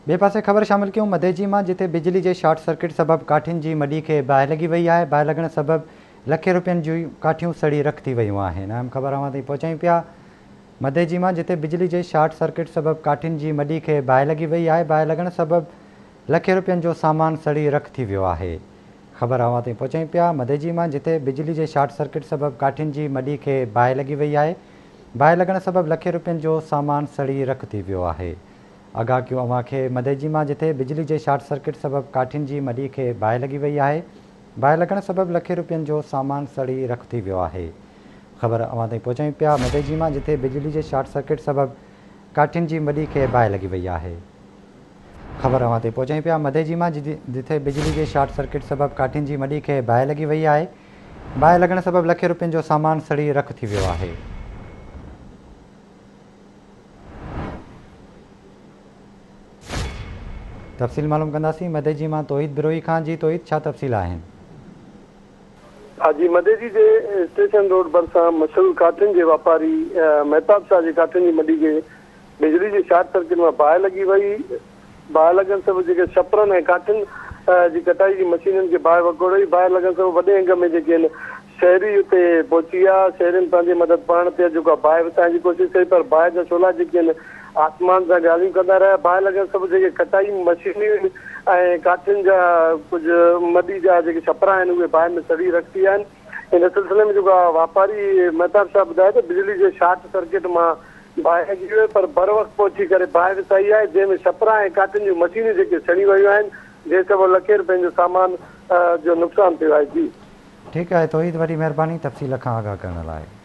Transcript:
ٻئي پاسي خبر شامل ڪيون مديجي مان جتي بجلي جي شارٽ سرڪٽ سبب ڪاٺين جي مڏي کي باهه لڳي وئي آهي، باهه لڳڻ سبب لکين روپين جون ڪاٺيون سڙي رک ٿي ويون آهن. اهم خبر اوهان تائين پهچايون پيا مديجي مان جتي بجلي جي شارٽ سرڪٽ سبب ڪاٺين جي مڏي کي باهه لڳي وئي آهي، باهه لڳڻ سبب لکين روپين جو سامان سڙي رک ٿي ويو آهي. خبر اوهان تائين پهچايون پيا مديجي مان جتي بجلي جي شارٽ سرڪٽ سبب ڪاٺين جي مڏي کي باهه لڳي وئي آهي، باهه لڳڻ سبب لکين روپين جو سامان سڙي رک ٿي ويو آهي. آگاهه ڪيو اوهان کي مدئجي مان جتي بجلي جي شارٽ سرڪٽ سبب ڪاٺين جي مڏي کي باهه لڳي وئي آهي، باهه لڳڻ سبب لکين روپين جو سامان سڙي رک ٿي ويو آهي. خبر اوهان تائين پهچايون پيا مدئجي مان جتي بجلي جي شارٽ سرڪٽ سبب ڪاٺين جي مڏي کي باهه لڳي وئي آهي. خبر اوهان تائين پهچايون پيا مدئجي مان جتي بجلي جي شارٽ سرڪٽ سبب ڪاٺين جي مڏي کي باهه لڳي وئي آهي، باهه لڳڻ سبب لکين روپين جو سامان سڙي رک ٿي ويو آهي. تفصيل معلوم ڪنداسين مدئجي مان توحيد بروهي کان جي توحيد ڇا تفصيل آهن. حاجي مدئجي جي اسٽيشن روڊ ڀرسان مشهور ڪاٺين جي واپاري مهتاب شاهه جي ڪاٺين جي مڏي کي بجلي جي شارٽ سرڪٽ مان باهه لڳي وئي، باهه لڳڻ سبب جيڪي ڇپرن ۽ ڪاٺين جي ڪٽائي جي مشينن کي باهه وڪوڙي وئي، باهه لڳڻ سبب وڏي انگ ۾ جيڪي آهن شهري اتي پهچي ويا، شهرين پنهنجي مدد پاڻ تي جيڪو آهي باهه وسائڻ جي ڪوشش ڪئي پر باهه جا شعلا جيڪي آهن آسمان سان ڳالهيون ڪندا رهيا، باهه لڳڻ سبب جيڪي ڪٽائي مشينون ۽ ڪاٺين جا ڪجهه مڏي جا جيڪي ڇپرا آهن اهي باهه ۾ سڙي رک ٿي ويا آهن، ان سلسلي ۾ جيڪو آهي واپاري مهتاب شاهه ٻڌايو ته بجلي جي شارٽ سرڪٽ مان باهه لڳي وئي پر بروقت پهچي ڪري باهه وسائي آهي جنهن ۾ ڇپرا ۽ ڪاٺين جون مشينون جيڪي سڙي ويون آهن جنهن سبب لکين رپين جو سامان جو نقصان ٿيو آهي جي. ٺيڪ آهي توحيد وڏي مهرباني تفصيل کان آگاهه ڪرڻ لاء.